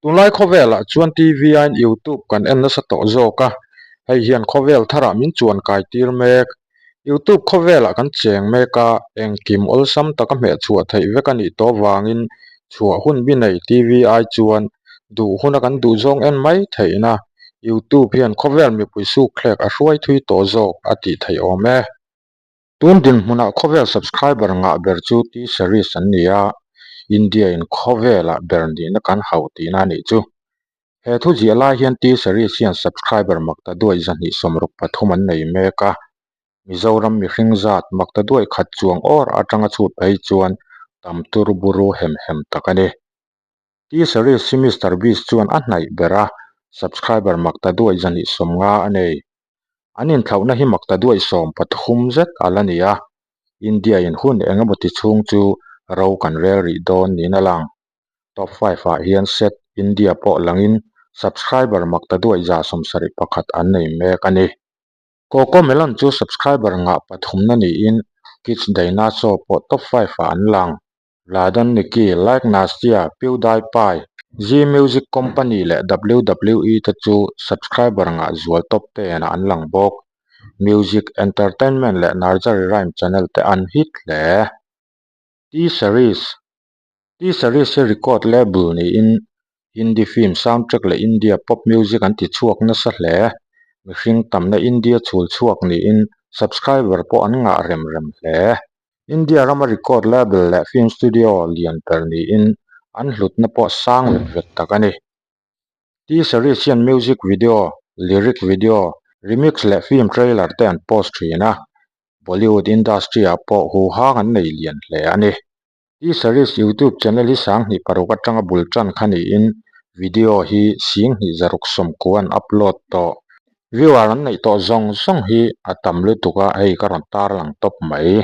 Tunlai khawvelah chuan TV aiin YouTube kan en nasa tawh zawk a, hei hian khawvel tharah min chuan kai tir mek. YouTube khawvelah kan cheng mek a, engkim awlsam taka hmeh chhuah theih vek a nih tawh vangin chhuah hun bi nei TV ai chuan duh huna kan duh zawng en mai theihna YouTube hian khawvel mipui sukthlek a hruai thui tawh zawk a tih theih awm e. Tun dinhmunah khawvel subscriber ngah ber chu T-Series an ni a, India-in khawvelah ber nihna kan hauh tihna a nih chu. He thu ziah lai hian T-Series hian subscriber makta duai 263 an nei mek a, Mizoram mihring zat makta duai khat chuang awr atanga chhut phei chuan tam tur buru hem hem tak a ni. T-Series hi Mister Beast chuan a hnaih ber a, subscriber makta duai 250 a nei. An inthlauhna hi makta duai 13 zet a la ni a, India-in hun eng emaw ti chhung chu ro kan rel rih dawn niin a lang. Top 5 ah hian set India pawh langin subscriber makta duai 71 an nei mek a ni. Cocomelon chu subscriber ngah pathumna niin Kids Dinosaur pawh top 5 ah an lang. Vladan Niki, Like Nastia, PewDiePie, Zee Music Company leh WWE te chu subscriber ngah zual top 10 ah an lang bawk. Music, entertainment leh nursery rhyme channel te an hit hle. T-Series T-Series hi record label niin Hindi film soundtrack leh India pop music an ti chhuak nasa hle. Mihring tamna India chhul chhuak niin subscriber pawh an ngah rem rem hle. India rama record label leh film studio lian ber niin an hlutna pawh sang vet vet tak a ni. T-Series hian music video, lyric video, remix leh film trailer te an post thin a, Bollywood industry-ah pawh huhang an nei lian hle a ni. T-Series YouTube channel hi 2006 atanga bul tan kha niin video hi 2690 an upload tawh. Viewer an neih tawh zawng zawng hi a tam lutuk a, hei ka rawn tarlang tawp mai.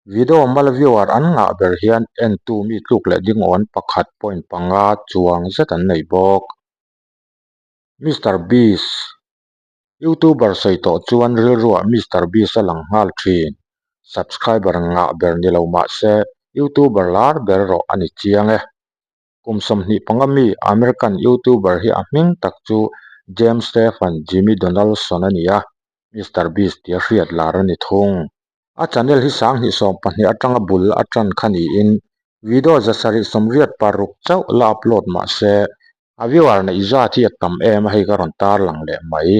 Video mal viewer an ngah ber hian entu mi tluk leh dingawn 1.5 chuang zet an nei bawk. Mister Beast Youtuber sawi tawh chuan rilruah Mister Beast a lang nghal thin. Subscriber ngah ber ni lo mah se Youtuber lar ber erawh a ni chiang e. Kum 25 mi American Youtuber hi a hming tak chu James Stephen Jimmy Donaldson a ni a, Mister Beast tia hriat lar a ni thung. A channel hi 2012 atanga bul a tan kha niin video 786 chauh la upload mah se a viewer neih zat hi a tam em a hei ka rawn tarlang leh mai.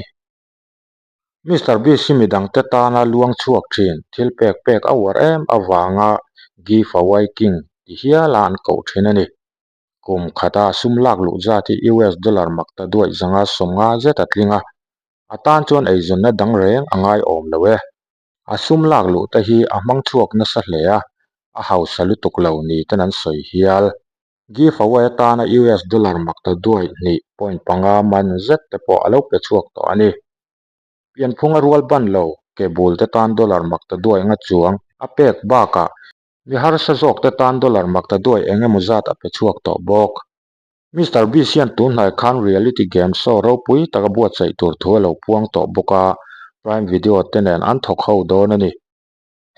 Mister Beast hi midangte tana luang chhuak thin thil pek pek a uar em avanga Give Away King ti hiala an koh thin a ni. Kum khata sum lak luh zat hi US dollar makta duaih 150 zet a tling a, a tan chuan eizawnna dang reng a ngaiawm lo e. A sum lak luh te hi a hmang chhuak nasa hle a, a hausa lutuk lo ni ten an sawi hial. Give away atana US dollar makta duai 2.5 man zet te pawh a lo pe chhuak tawh a ni. Pianphunga rual ban lo ke bul te tan dollar makta duai nga chuang a pek bakah mi harsa zawk te tan dollar makta duai eng emaw zat a pe chhuak tawh bawk. Mister Beast hian tun hnai khan reality game show ropui taka buatsaih tur thu a lo puang tawh bawk a, Prime Video te nen an thawk ho dawn a ni.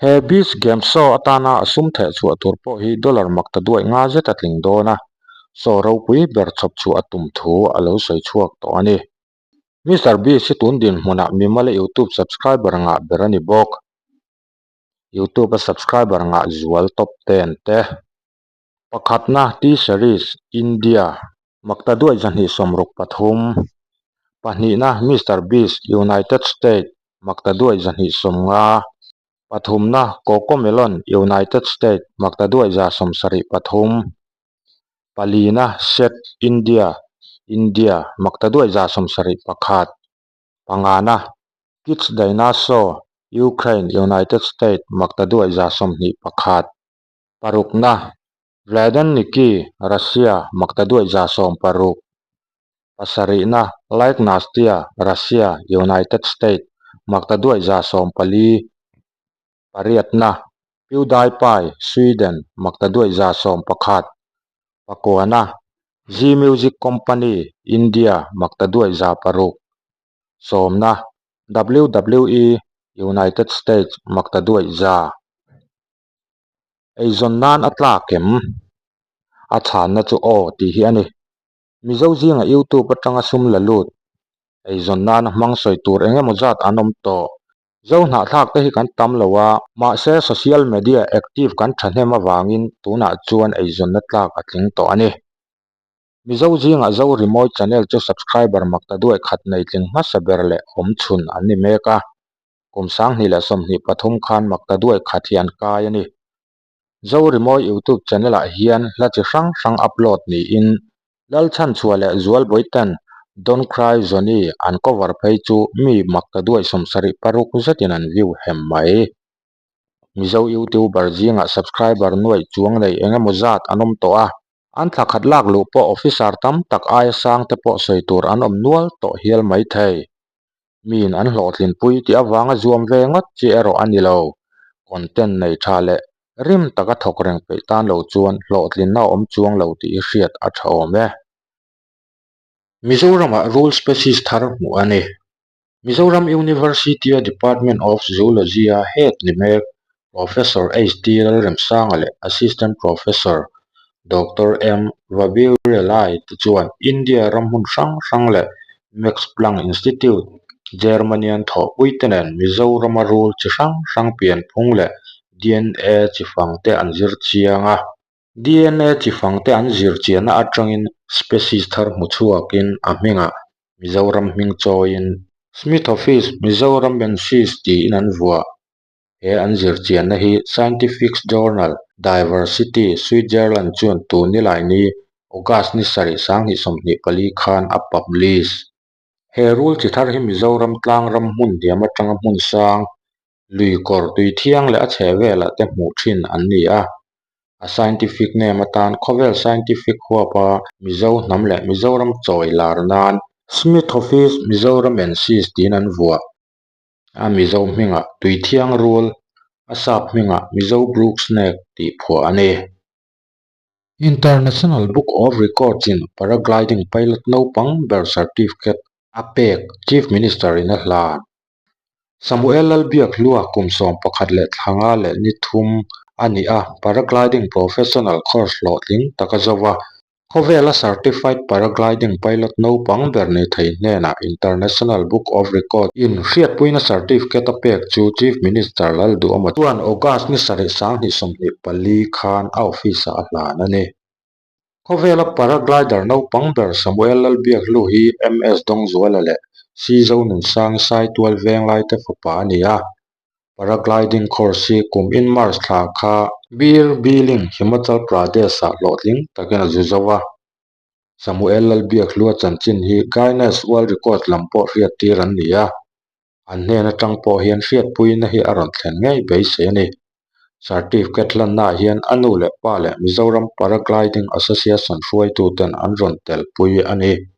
He Beast game show atana a sum theh chhuah tur pawh hi dollar makta duai nga zet a tling dawn a, show ropui ber chhawp chhuah a tum thu a lo sawi chhuak tawh a ni. Mister Beast hi tun dinhmunah mimala YouTube subscriber ngah ber a ni bawk. YouTube a subscriber ngah zual top 10 te. Pakhatna T-Series, India, makta duai 263. Pahnihna Mister Beast, United States, makta duai 250. Pathumna Cocomelon, United States, makta duai 73. Palina Set, India, India, makta duai 71. Pangana Kids Dinosaur, Ukraine, United States, makta duai 21. Parukna, Vladan Niki, Russia, makta duai 16. Pasarihna, Like Nastia, Russia, United States, makta duai 14. Pariatna, PewDiePie, Sweden, makta duai 11. Pakuana, Zee Music Company, India, makta duai 600. Sawmna, WWE, United States, makta duai 100. Eizawn nan a tlak em? A chhanna chu aw tih hi a ni. Mizo zinga YouTube atanga sum la lut, eizawn nana hmang sawi tur eng emaw zat an awm tawh. Zo hnahthlak te hi kan tam lo a, mahse social media active kan thahnem avangin tunah chuan eizawnna tlak a tling tawh a ni. Mizo zingah Zo Rimawi channel chu subscriber makta duai khat nei tling hmasa ber leh awm chhun an ni mek a, kum 2023 khan makta duai khat hi an kai a ni. Zo Rimawi YouTube channel ah hian hla chi hrang hrang upload niin Lalchhanchhuah leh Zualbawi ten Don't Cry Johnny an cover phei chu mi makta duai 76 zetin an view hem mai. Mizo YouTuber zingah subscriber nuaih chuang nei eng emaw zat an awm tawh a, an thla khat lak luh pawh officer tam tak aia sang te pawh sawi tur an awm nual tawh hial mai thei. Miin an hlawhtlinpui tih avanga zuam ve ngawt chi erawh a ni lo. Content nei tha leh rim taka thawk reng peih tan lo chuan hlawhtlinna a awm chuang lo tih hi hriat a tha awm e. Mizoramah rul species thar hmuh a ni. Mizoram University-a Department of Zoology-a head ni mek Professor HT Lalremsanga leh Assistant Professor Doctor M Vabiurelai te chuan India ram hmun hrang hrang leh Max Planck Institute, Germany-an thawhpuite nen Mizorama rul chi hrang hrang pianphung leh dna chi fangte an zir chiang a. Dna chi fangte an zir chiahna atangin species thar hmu chhuakin a hmingah Mizoram hming chawiin Smithophis Mizoramensis tiin an vuah. He an zir chiahna hi Scientific Journal Diversity Switzerland chuan tun nilai ni August ni sarih 2024 khan a publish. He rul chi thar hi Mizoram tlangram hmun hniam atanga hmun sang Lui kawr tui thiang leh a chheh velah te hmuh thin an ni a. A scientific name atan khawvel scientific huapa Mizo hnam leh Mizoram chawi lar nan Smithophis Mizoramensis tiin an vuah. A Mizo hmingah tui thiang rul, a sap hmingah Mizo Brook Snake tih phuah a ni. International Book of Records in Paragliding pilot naupang ber certificate a pek Chief Minister in a hlan. Samuel Lalbiakhlua kum 11 leh thla nga leh ni thum a ni a, Paragliding Professional course hlawhtling tak a zo a. Khawvela Certified Paragliding pilot naupang ber ni thei hnenah International Book of Records in hriatpuina certificate a pek chu Chief Minister Lalduhawma chuan August ni sarih 2024 khan a office-ah a hlan a ni. Khawvela paraglider naupang ber Samuel Lalbiakhlu hi MS Dawngzuala leh C Zonunsangi Saitual Venglaite fapa a ni a. Paragliding course hi kum in March thla kha Bir Billing, Himachal Pradesh-ah hlawhtling takin a zu zo a. Samuel Lalbiakhlua chanchin hi Guinness World Record lam pawh hriattir an ni a. An hnen atang pawh hian hriatpuina hi a rawn thlen ngei beisei a ni. Certificate hlannaah hian a nu leh pa leh Mizoram Paragliding Association hruaituten an rawn telpui a ni.